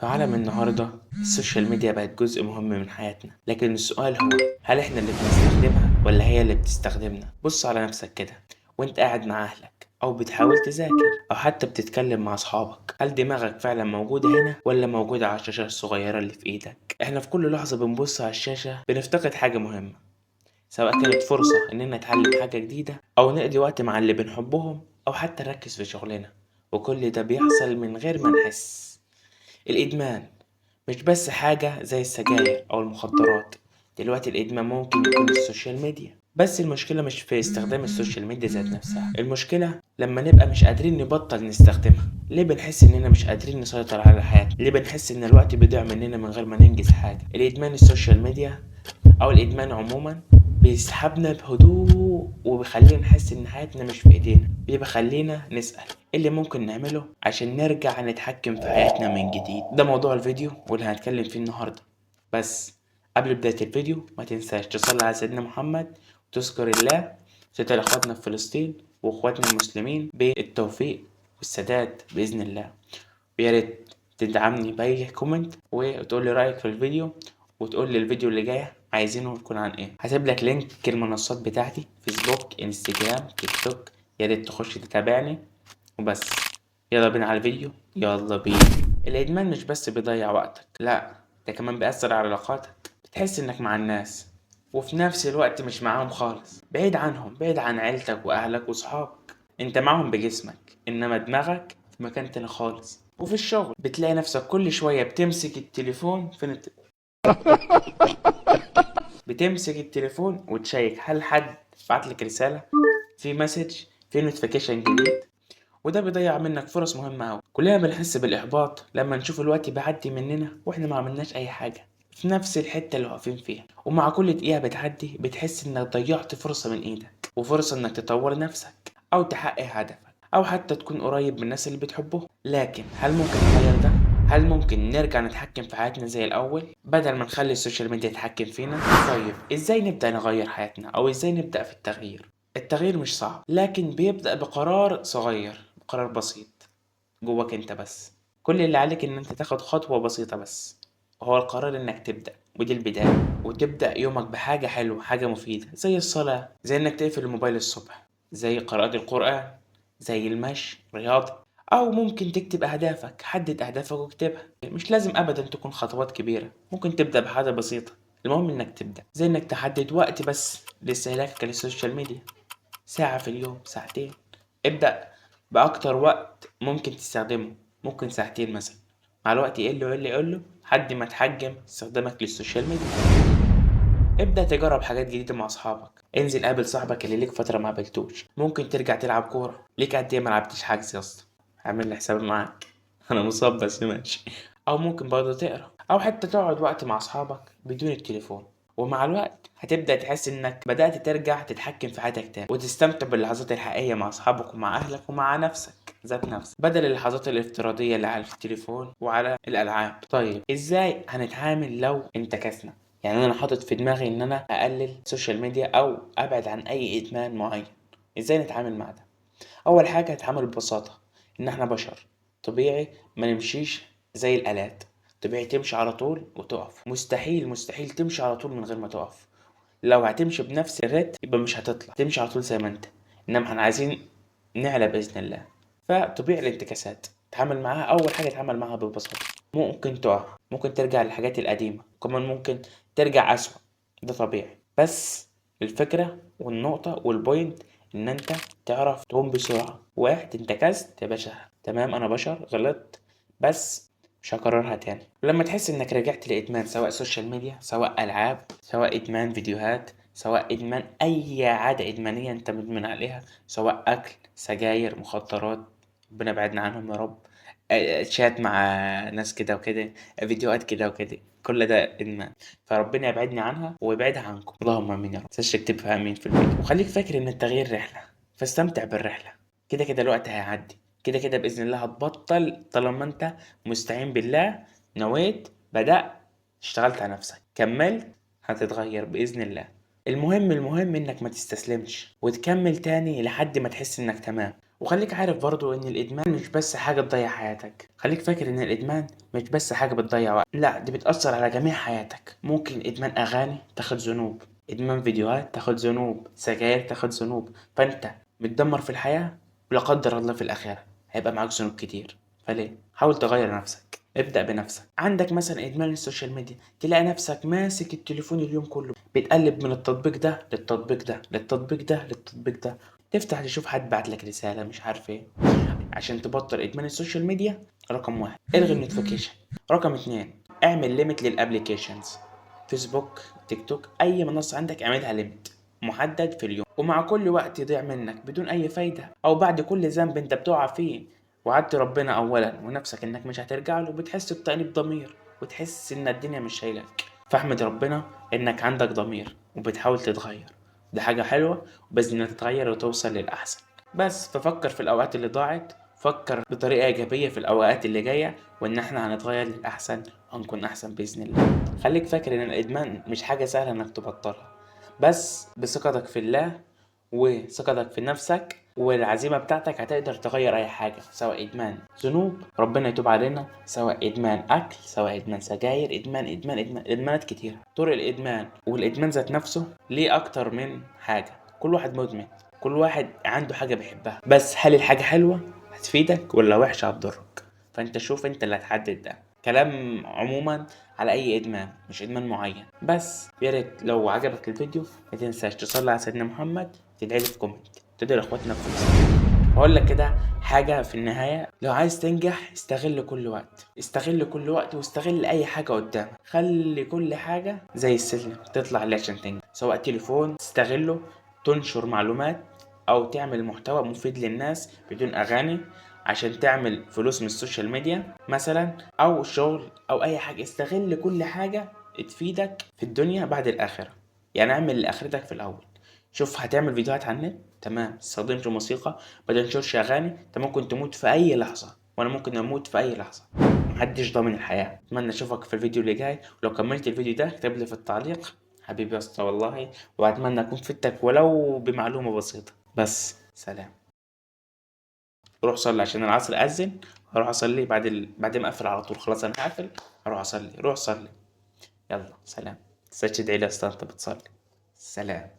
في عالم النهاردة ال social media بقت جزء مهم من حياتنا، لكن السؤال هو هل احنا اللي بنستخدمها ولا هي اللي بتستخدمنا؟ بص على نفسك كده وانت قاعد مع اهلك او بتحاول تذاكر او حتى بتتكلم مع اصحابك، هل دماغك فعلا موجودة هنا ولا موجودة على الشاشة الصغيرة اللي في ايدك؟ احنا في كل لحظة بنبص على الشاشة بنفتقد حاجة مهمة، سواء كانت فرصة اننا نتعلم حاجة جديدة او نقضي وقت مع اللي بنحبهم او حتى نركز في شغلنا، وكل ده بيحصل من غير ما نحس. الإدمان مش بس حاجة زي السجاير أو المخدرات، دلوقتي الإدمان ممكن يكون ال social media. بس المشكلة مش في استخدام ال social media ذات نفسها، المشكلة لما نبقى مش قادرين نبطل نستخدمها. ليه بنحس إننا مش قادرين نسيطر على حياتنا؟ ليه بنحس إن الوقت بيضيع مننا من غير ما ننجز حاجة؟ الإدمان ال social media أو الإدمان عموما بيسحبنا بهدوء وبيخلينا نحس إن حياتنا مش في إيدينا، بيخلينا نسأل إيه اللي ممكن نعمله عشان نرجع نتحكم في حياتنا من جديد. ده موضوع الفيديو واللي هنتكلم فيه النهاردة. بس قبل بداية الفيديو ما تنساش تصلي على سيدنا محمد وتذكر الله وتدعي لإخواتنا في فلسطين وإخواتنا المسلمين بالتوفيق والسداد بإذن الله. ويا ريت تدعمني بأي comment وتقول لي رأيك في الفيديو وتقول لي الفيديو اللي جاي عايزينه يكون عن ايه. هسيب لك link المنصات بتاعتي، فيسبوك، انستجرام، تيك توك، يا ريت تخش تتابعني. وبس يلا بينا على الفيديو، يلا بينا. الادمان مش بس بيضيع وقتك، لا ده كمان بيأثر على علاقاتك. بتحس انك مع الناس وفي نفس الوقت مش معاهم خالص، بعيد عنهم، بعيد عن عيلتك واهلك وصحابك. انت معاهم بجسمك انما دماغك في مكان تاني خالص. وفي الشغل بتلاقي نفسك كل شوية بتمسك التليفون، فين بتمسك التليفون وتشيك هل حد بعت لك رسالة، في message، في notification جديد، وده بيضيع منك فرص مهمة أوي. كلنا بنحس بالإحباط لما نشوف الوقت بيعدي مننا وإحنا ما عملناش أي حاجة في نفس الحتة اللي واقفين فيها، ومع كل دقيقة بتعدي بتحس إنك ضيعت فرصة من إيدك، وفرصة إنك تطور نفسك أو تحقق هدفك أو حتى تكون قريب من الناس اللي بتحبهم. لكن هل ممكن نغير ده؟ هل ممكن نرجع نتحكم في حياتنا زي الأول بدل ما نخلي ال social media تتحكم فينا؟ طيب إزاي نبدأ نغير حياتنا أو إزاي نبدأ في التغيير؟ التغيير مش صعب، لكن بيبدأ بقرار صغير، قرار بسيط جواك انت بس. كل اللي عليك ان انت تاخد خطوة بسيطة بس، وهو القرار انك تبدأ، ودي البداية. وتبدأ يومك بحاجة حلوة، حاجة مفيدة، زي الصلاة، زي انك تقفل الموبايل الصبح، زي قراءة القرآن، زي المشي، رياضة، او ممكن تكتب اهدافك. حدد اهدافك واكتبها، مش لازم ابدا تكون خطوات كبيرة، ممكن تبدأ بحاجة بسيطة، المهم انك تبدأ. زي انك تحدد وقت بس لاستهلاكك لل social media، ساعة في اليوم، ساعتين. ابدأ بأكتر وقت ممكن تستخدمه، ممكن ساعتين مثلا، مع الوقت يقل ويقل يقل لحد ما تحجم استخدامك لل social media. ابدأ تجرب حاجات جديدة مع أصحابك، انزل قابل صاحبك اللي ليك فترة ما قابلتوش، ممكن ترجع تلعب كورة، ليك قد ايه ما لعبتش حجز يا اسطى، عامل لي حساب معاك انا مصاب بس ماشي. او ممكن برضه تقرا، او حتى تقعد وقت مع اصحابك بدون التليفون. ومع الوقت هتبدأ تحس انك بدأت ترجع تتحكم في حياتك تاني، وتستمتع باللحظات الحقيقية مع اصحابك ومع اهلك ومع نفسك ذات نفسك، بدل اللحظات الافتراضية اللي على التليفون وعلى الالعاب. طيب ازاي هنتعامل لو انتكسنا؟ انا حاطط في دماغي ان انا اقلل ال social media او ابعد عن اي ادمان معين، ازاي نتعامل مع ده؟ اول حاجة هنتعامل ببساطة، ان احنا بشر طبيعي ما نمشيش زي الالات، طبيعي تمشي على طول وتقف، مستحيل مستحيل تمشي على طول من غير ما تقف. لو هتمشي بنفس الريت يبقى مش هتطلع، تمشي على طول زي ما انت، انما احنا عايزين نعلى باذن الله. فطبيعي الانتكاسات تعامل معاها، اول حاجه تعامل معاها ببساطه، ممكن تقع، ممكن ترجع للحاجات القديمه، كمان ممكن ترجع اسوأ، ده طبيعي. بس الفكره والنقطه وال point ان انت تعرف تقوم بسرعه. واحد انتكست يا باشا، تمام انا بشر غلطت بس مش هكررها تاني. ولما تحس انك رجعت لادمان، سواء social media، سواء العاب، سواء ادمان فيديوهات، سواء ادمان اي عاده ادمانيه انت مدمن عليها، سواء اكل، سجاير، مخدرات، ربنا يبعدنا عنهم يا رب، شات مع ناس كده وكده، فيديوهات كده وكده، كل ده ادمان، فربنا يبعدني عنها ويبعدها عنكم، اللهم امين يا رب. متنساش تكتب في امين في الفيديو، وخليك فاكر ان التغيير رحله، فاستمتع بالرحله، كده كده الوقت هيعدي، كده كده باذن الله هتبطل طالما انت مستعين بالله، نويت، بدأت، اشتغلت على نفسك، كملت، هتتغير باذن الله. المهم انك ما تستسلمش وتكمل تاني لحد ما تحس انك تمام، وخليك عارف برضو ان الادمان مش بس حاجة تضيع حياتك، خليك فاكر ان الادمان مش بس حاجة بتضيع وقت، لا دي بتأثر على جميع حياتك. ممكن ادمان اغاني تاخد ذنوب، ادمان فيديوهات تاخد ذنوب، سجاير تاخد ذنوب، فانت بتدمر في الحياة، ولا قدر الله في الاخرة هيبقى معاك ذنوب كتير. فليه؟ حاول تغير نفسك، ابدأ بنفسك. عندك مثلا ادمان ال social media، تلاقي نفسك ماسك التليفون اليوم كله، بتقلب من التطبيق ده للتطبيق ده للتطبيق ده للتطبيق ده، تفتح تشوف حد بعت لك رسالة مش عارف ايه. عشان تبطل ادمان ال social media، رقم 1 الغي ال notification، رقم 2 اعمل limit لل applications، فيسبوك، تيك توك، اي منصة عندك اعملها limit محدد في اليوم. ومع كل وقت يضيع منك بدون اي فايدة، او بعد كل ذنب انت بتقع فيه وعدت ربنا اولا ونفسك انك مش هترجع له، بتحس بتأنيب ضمير وتحس ان الدنيا مش شايلك. فاحمد ربنا انك عندك ضمير وبتحاول تتغير، دي حاجة حلوة، وبإذن الله تتغير وتوصل للأحسن. بس ففكر في الأوقات اللي ضاعت، فكر بطريقة إيجابية في الأوقات اللي جاية، وإن إحنا هنتغير للأحسن وهنكون أحسن بإذن الله. خليك فاكر إن الإدمان مش حاجة سهلة إنك تبطلها، بس بثقتك في الله وثقتك في نفسك والعزيمة بتاعتك هتقدر تغير أي حاجة، سواء إدمان ذنوب ربنا يتوب علينا، سواء إدمان أكل، سواء إدمان سجاير، إدمان إدمان إدمان، إدمانات كتير. طرق الإدمان والإدمان ذات نفسه ليه أكتر من حاجة، كل واحد مدمن، كل واحد عنده حاجة بيحبها، بس هل الحاجة حلوة هتفيدك ولا وحشة هتضرك؟ فأنت شوف أنت اللي هتحدد ده. كلام عموما على أي إدمان، مش إدمان معين. بس يا ريت لو عجبك الفيديو ما تنساش تصلي على سيدنا محمد، تدعي لي في comment، تدعي لاخواتنا في فلسطين. هقول لك كده حاجة في النهاية، لو عايز تنجح استغل كل وقت، استغل كل وقت واستغل أي حاجة قدامك، خلي كل حاجة زي السلم تطلع عليه عشان تنجح، سواء تليفون تستغله تنشر معلومات أو تعمل محتوى مفيد للناس بدون أغاني عشان تعمل فلوس من ال social media مثلا، أو شغل أو أي حاجة. استغل كل حاجة تفيدك في الدنيا بعد الآخرة، يعني اعمل لآخرتك في الأول. شوف هتعمل فيديوهات على النت، تمام، تستخدمش موسيقى، ما تنشرش اغاني، انت ممكن تموت في اي لحظة وانا ممكن اموت في اي لحظة، محدش ضامن الحياة. اتمنى اشوفك في الفيديو اللي جاي، ولو كملت الفيديو ده اكتب لي في التعليق حبيبي يا اسطى والله، واتمنى اكون فدتك ولو بمعلومة بسيطة. بس سلام، روح صلي عشان العصر اذن، هروح اصلي بعد ما اقفل على طول، خلاص انا هقفل هروح اصلي، روح صلي، يلا سلام. متنساش تدعي لي يا اسطى انت بتصلي. سلام.